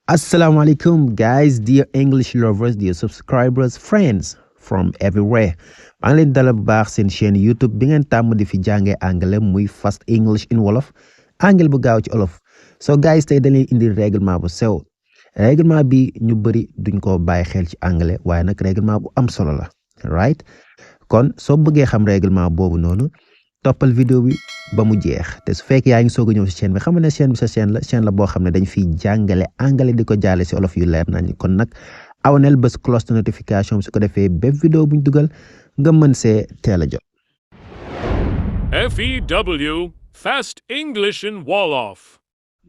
Assalamu alaikum, guys, dear English lovers, dear subscribers, friends from everywhere. maa ngi leen dalal bu baax seen chaîne YouTube bi ngeen tàmm di fi jàngee anglais muy fast English in wolof anglais bu gaaw ci olof. So guys, tey dañuy indi règlement bu sew règlement bi ñu bëri duñ ko bàyyi xel ci anglais waaye nag règlement bu am solo la, right? Kon soo bëggee xam règlement boobu noonu toppal vidéo bi ba mu jeex te su fekkee yaa ngi soog a ñëw si chaîne bi xam ne chaîne bi sa chaîne la boo xam ne dañ fiy jàngale anglais di ko jaale si olof yu leer nañ kon nag abonneel bés cloche de notification su ko defee bépp vidéo buñ dugal nga mën see teel a jot. F.E.W. Fast English in Wolof.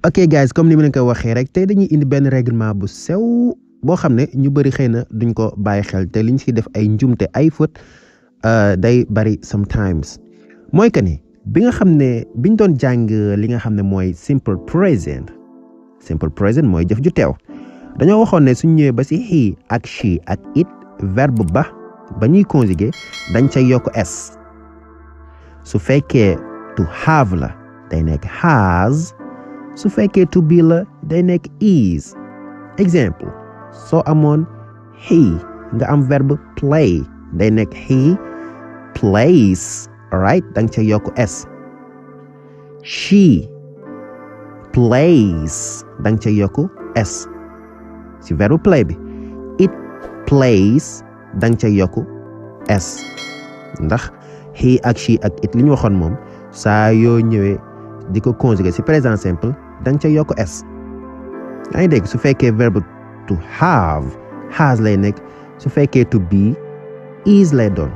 ok guys, comme ni ma leen ko waxee rek tey dañuy indi benn règlement bu sew boo xam ne ñu bëri xëy na duñ ko bàyyi xel te liñ si def ay njumte ay faute day bari sometimes mooy que ni bi nga xam ne biñ doon jàng li nga xam ne mooy simple present mooy jëf ju teew dañoo waxoon ne suñ ñëwee ba si he ak she ak it verbe ba ñuy conjuguer dañ ca yokk s su fekkee to have la day nekk has su fekkee to be la day nekk is. Exemple soo amoon he nga am verbe play day nekk he plays. Alright, dang ca yokk s. She plays dang ca yokk s si verbe play bi. It plays dang ca yokk s ndax he ak she ak it li ñu waxoon moom saa yoo ñëwee di ko conjuguer si présent simple dang ca yokk s. yaa ngi dégg su fekkee verbe to have has lay nekk su fekkee to be is lay doon.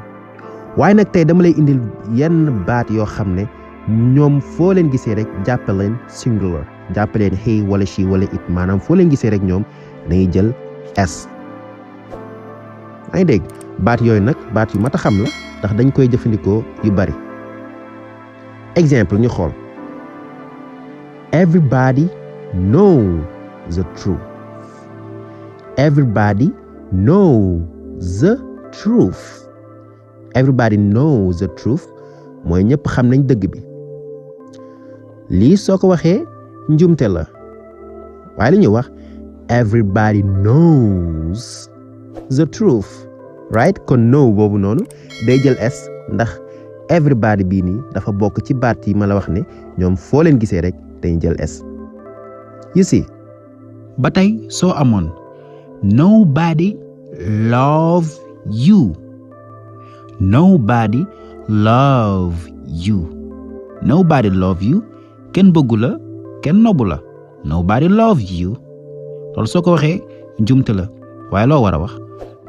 waaye nag tey dama lay indil yenn baat yoo xam ne ñoom foo leen gisee rek jàppaleen singular jàppaleen he wala she wala it maanaam foo leen gisee rek ñoom dañuy jël s. yaa ngi dégg baat yooyu nag baat yu mat a xam la ndax dañ koy jëfandikoo yu bari. exemple ñu xool everybody knows the truth. Everybody knows the truth. Everybody knows the truth mooy ñëpp xam nañ dëgg bi lii soo ko waxee njumte la waaye li ñuy wax everybody knows the truth, right? kon know boobu noonu day jël s ndax everybody bii nii dafa bokk ci baat yi ma la wax ne ñoom foo leen gisee rek dañuy jël s. you see ba tey soo amoon nobody love you. Nobody love you. Nobody love you. kenn bëggu la kenn nobbu la. Nobody love you. loolu soo ko waxee njumte la waaye loo war a wax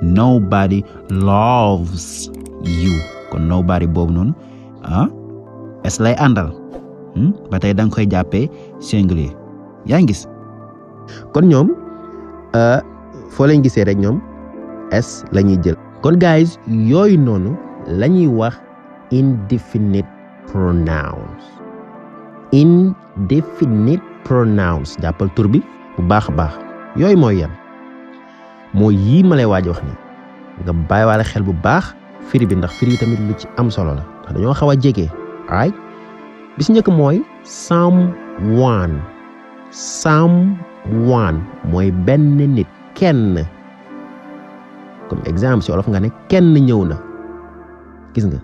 nobody loves you. kon nobody boobu noonu es lay àndal ba tey da nga koy jàppee singulier. yaa ngi gis kon ñoom foo leen gisee rek ñoom es la ñuy jël. kon guys yooyu noonu la ñuy wax indefinite pronouns. Indefinite pronouns jàppal tur bi bu baax a baax yooyu mooy yan mooy yii ma lay waaj wax ni nga bàyyiwaale xel bu baax firi bi ndax firi tamit lu ci am solo la ndax dañoo xaw a jege. right bi si njëkk mooy someone mooy benn nit kenn. comme exemple si olof nga ne kenn ñëw na gis nga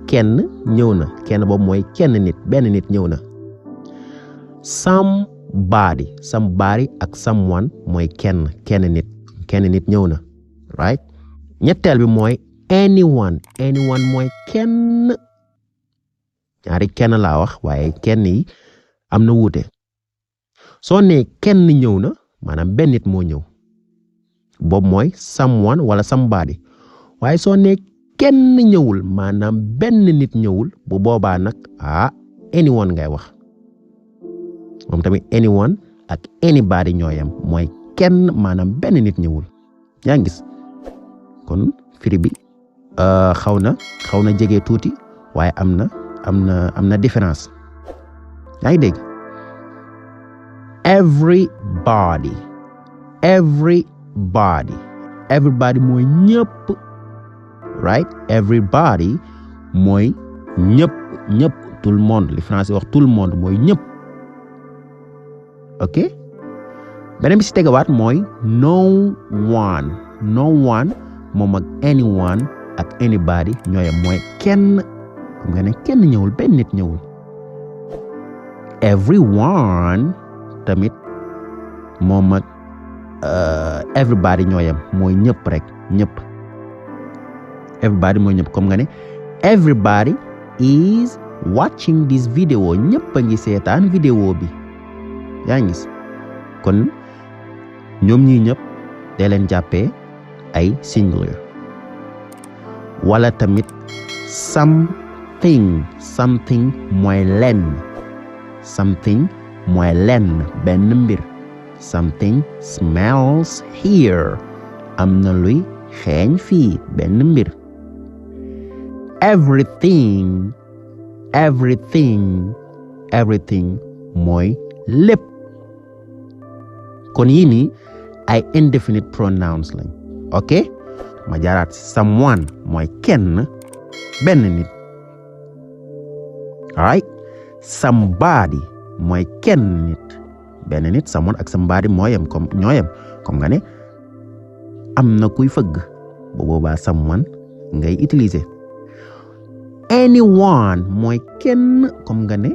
kenn ñëw na kenn boobu mooy kenn nit benn nit ñëw na. somebody ak someone mooy kenn nit ñëw na, right? ñetteel bi mooy anyone mooy kenn. ñaari kenn laa wax waaye kenn yi am na wuute. soo nee kenn ñëw na maanaam benn nit moo ñëw boobu mooy someone wala somebody waaye soo ne kenn ñëwul maanaam benn nit ñëwul bu boobaa nag anyone ngay wax moom tamit anyone ak anybody ñooyam mooy kenn maanaam benn nit ñëwul. yaa ngi gis kon firi bi xaw na jege tuuti waaye am na différence. yaa ngi dégg everybody mooy ñëpp, right? Everybody mooy ñëpp tout le monde li français wax tout le monde mooy ñëpp. ok beneen bi si tegawaat mooy no one moom ak anyone ak anybody ñooyam mooy kenn xam nga ne kenn ñëwul benn nit ñëwul. everyone tamit moom ak everybody ñooyam mooy ñëpp rek ñëpp. everybody mooy ñëpp comme nga ne everybody is watching this video ñëpp a ngi seetaan vidéo bi yaa ngi gis kon ñoom ñii ñëpp dee leen jàppee ay singular. wala tamit something mooy lenn benn mbir. something smells here am na luy xeeñ fii benn mbir. everything mooy lépp. kon yii nii ay indefinite pronouns lañ ok ma jaaraat someone mooy kenn benn nit. alright somebody mooy kenn nit benn nit. someone ak somebody mooyam comme ñooyam comme nga ne am na kuy fëgg bu boobaa someone ngay utiliser. anyone mooy kenn comme nga ne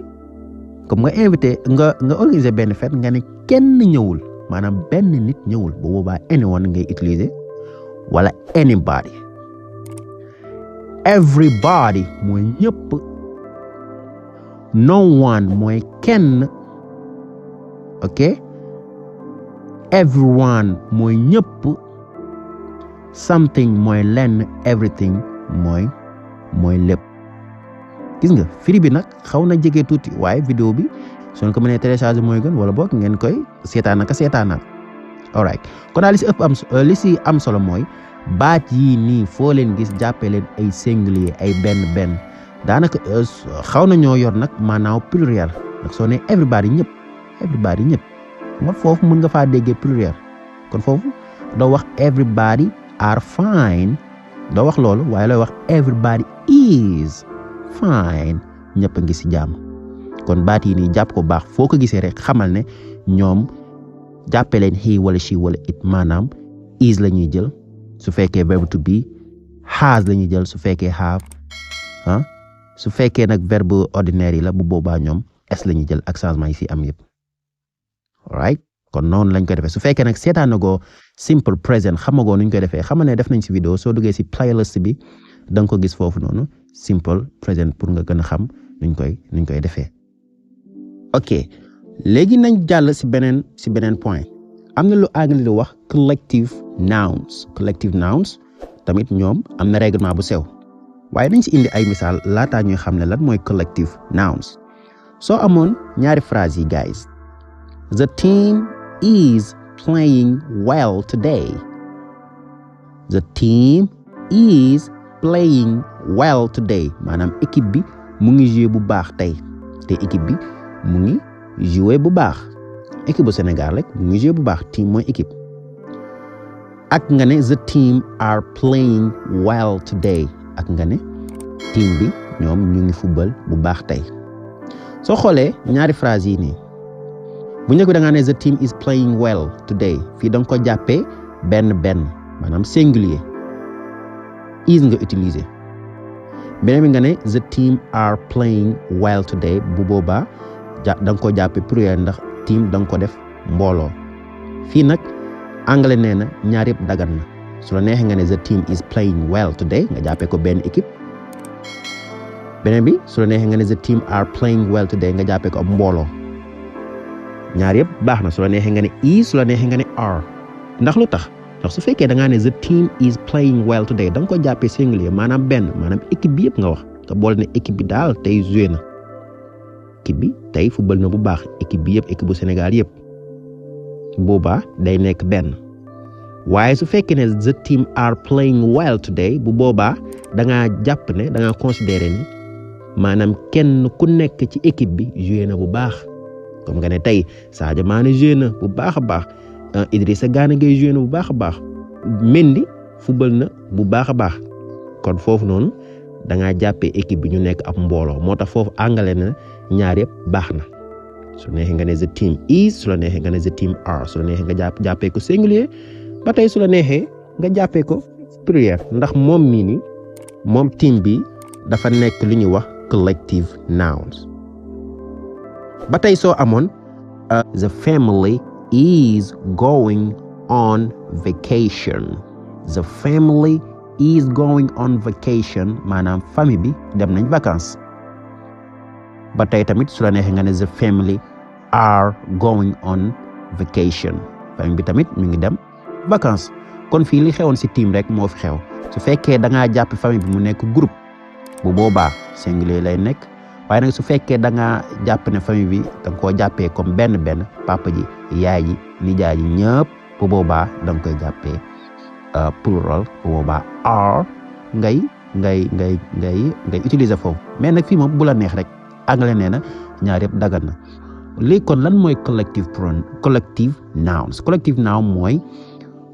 comme nga invité nga organiser benn fête nga ne kenn ñëwul maanaam benn nit ñëwul bu boobaa anyone ngay utiliser wala anybody. everybody mooy ñëpp. no one mooy kenn ok. everyone mooy ñëpp. something mooy lenn. everything mooy lépp. gis nga firi bi nag xaw na jege tuuti waaye vidéo bi soo ko mënee télécharger mooy gën wala boog ngeen koy seetaanal. alright kon daal li si am solo mooy baat yii nii foo leen gis jàppee leen ay singulier ay benn daanaka xaw na ñoo yor nag maanaam pluriel nag soo ne everybody ñëpp nga foofu mën nga faa déggee pluriel kon foofu doo wax everybody are fine doo wax loolu waaye looy wax everybody is fine ñëpp a ngi si jàmm. kon baat yi nii jàpp ko baax foo ko gisee rek xamal ne ñoom jàppee leen he wala she wala it maanaam is la ñuy jël su fekkee verbe to be, has la ñuy jël su fekkee have su fekkee nag verbe ordinaire yi la bu boobaa ñoom s la ñuy jël ak changement yi fi am yëpp. alright kon noonu lañ koy defee su fekkee nag seetaanagoo simple present xamagoo nuñ koy defee xam ne def nañ si vidéo soo duggee si playlist bi da nga ko gis foofu noonu simple present pour nga gën a xam nuñ koy defee. ok léegi nañ jàll si beneen point am na lu anglais di wax collective nouns tamit ñoom am na règlement bu sew waaye dañ si indi ay misaal laataa ñuy xam ne lan mooy collective nouns. soo amoon ñaari phrase yi guys, the team is playing well today. The team is playing well today maanaam équipe bi mu ngi jouer bu baax tey te équipe bi mu ngi jouer bu baax. équipe bu Sénégal rek mu ngi jouer bu baax team mooy équipe. ak nga ne the team are playing well today ak nga ne team bi ñoom ñu ngi football bu baax tey. soo xoolee ñaari phrase yi nii bu njëkk da nga ne the team is playing well today fii da nga ko jàppee benn maanaam singulier is nga utiliser. beneen bi nga ne the team are playing well today bu boobaa da nga ko jàppee pluriel ndax team da nga ko def mbooloo. fii nag anglais nee na ñaar yëpp dagan na su la neexee nga ne the team is playing well today nga jàppee ko benn équipe. beneen bi su la neexee nga ne the team are playing well today nga jàppee ko ab mbooloo. ñaar yëpp baax na su la neexee nga ne is su la neexee nga ne are ndax lu tax ndax su fekkee da ngaa ne the team is playing well today da nga ko jàppee singulier maanaam maanaam équipe bi yëpp nga wax nga boole ne équipe bi daal tey joué na équipe bi tey football na bu baax équipe bi yëpp équipe bu Sénégal yëpp boobaa day nekk benn. waaye su fekkee ne the team are playing well today bu boobaa da ngaa jàpp ne da ngaa considéré ni maanaam kenn ku nekk ci équipe bi joué na bu baax comme nga ne tey Sadio Mané joué na bu baax a baax Idrissa Gana Gueye joué na bu baax a baax Mendy football na bu baax a baax kon foofu noonu da ngaa jàppee équipe bi ñu nekk ab mbooloo moo tax foofu anglais na ñaar yëpp baax na su la neexee nga ne the team is su la neexee nga ne the team are su la neexee nga jàppee ko singulier ba tey su la neexee nga jàppee ko pluriel ndax moom mii ni moom team bi dafa nekk lu ñuy wax collective nouns ba tey soo amoon the family is going on vacation the family is going on vacation maanaam famille bi dem nañ vacances ba tey tamit su la neexee nga ne the family are going on vacation famille bi tamit ñu ngi dem vacances kon fii li xewoon ci team rek moo fi xew su fekkee da ngaa jàpp famille bi mu nekk groupe bu boobaa singulier lay nekk waaye nag su fekkee da ngaa jàpp ne famille bi da nga koo jàppee comme benn papa ji yaay ji nijaay ji ñëpp bu boobaa da nga koy jàppee plural bu boobaa are ngay utiliser foofu mais nag fii moom bu la neex rek anglais nee na ñaar yëpp dagan na léegi kon lan mooy collective noun mooy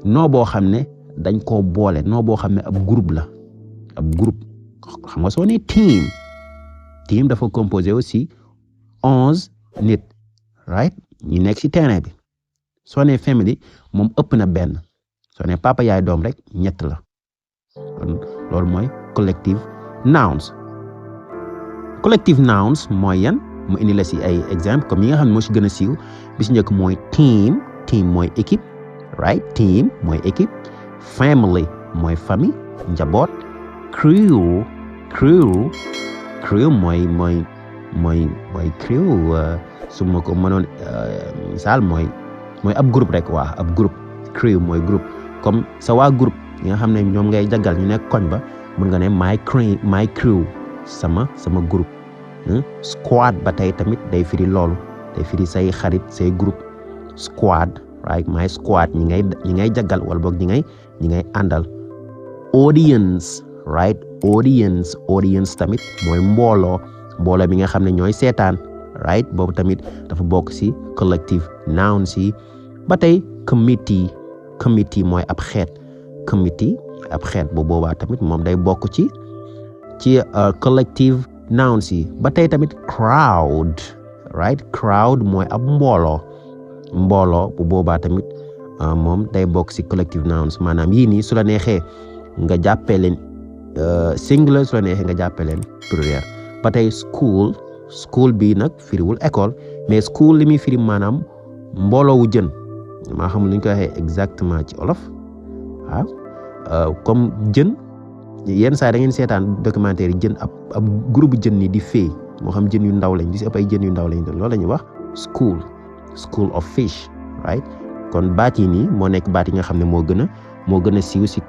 noo boo xam ne dañ koo boole noo boo xam ne ab groupe la ab groupe xam nga soo ne team dafa composé aussi 11 nit right ñu nekk ci terrain bi soo ne family moom ëpp na benn soo ne papa yaay doom rek ñett la kon loolu mooy collective nouns mooy yan mu indi la ci ay exemple comme yi nga xam ne moo ci gën a siiw bi ci njëkk mooy team mooy équipe right team mooy équipe family mooy famille njaboot crew mooy crew su ma ko mënoon misaal mooy ab groupe rek waa ab groupe crew mooy groupe comme sa waa groupe yi nga xam ne ñoom ngay jagal ñu nekk koñ ba mën nga ne my crew sama groupe squad ba tey tamit day firi loolu day firi say xarit say groupe squad right my squad ñi ngay jagal wala boog ñi ngay àndal audience right audience tamit mooy mbooloo bi nga xam ne ñooy seetaan right boobu tamit dafa bokk ci collective nouns yi ba tey committee mooy ab xeet bu boobaa tamit moom day bokk ci collective nouns yi ba tey tamit crowd mooy ab mbooloo bu boobaa tamit moom day bokk ci collective nouns maanaam yii nii su la neexee nga jàppee leen singular su la neexee nga jàppee leen pluriel ba tey school bi nag firiwul école mais school li muy firi maanaam mbooloowu jën maa xamul lu ñu koy waxee exactement ci olof waaw comme jën yenn saa da ngeen seetaan documentaire yi jën ab groupe jën ni di fee moo xam jën yu ndaw lañ di si ëpp ay jën yu ndaw lañ loolu la ñuy wax school of fish right kon baat yi nii moo nekk baat yi nga xam ne moo gën a siiw ci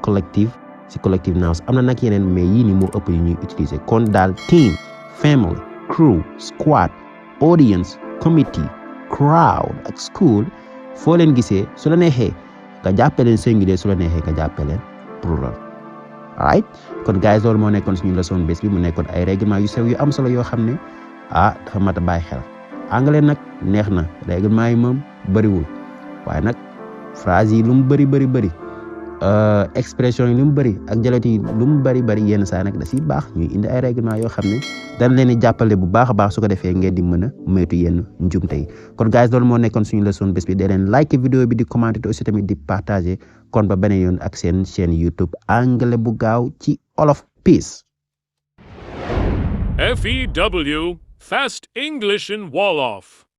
collective nouns am na nag yeneen mais yii nii moo ëpp yi ñuy utiliser kon daal team family crew squad audience committee crowd ak school foo leen gisee su la neexee nga jàppee leen singulier su la neexee nga jàppee leen plural right kon guys loolu moo nekkoon suñu leçon bés bi mu nekkoon ay règlement yu sew yu am solo yoo xam ne dafa mat a bàyyi xel anglais nag neex na règlement yi moom bëriwul waaye nag phrase yi lu mu bëri expression yi lu mu bëri ak jalot yi lu mu bëri yenn saa nag da siy baax ñuy indi ay règlement yoo xam ne dañ leen di jàppale bu baax a baax su ko defee ngeen di mën a moytu yenn njumte yi kon guys loolu moo nekkoon suñu leçon bés bi dee leen like vidéo bi di commenter te aussi tamit di partager kon ba beneen yoon ak seen chaîne YouTube anglais bu gaaw ci olof peace. F.E.W. Fast English in Wolof.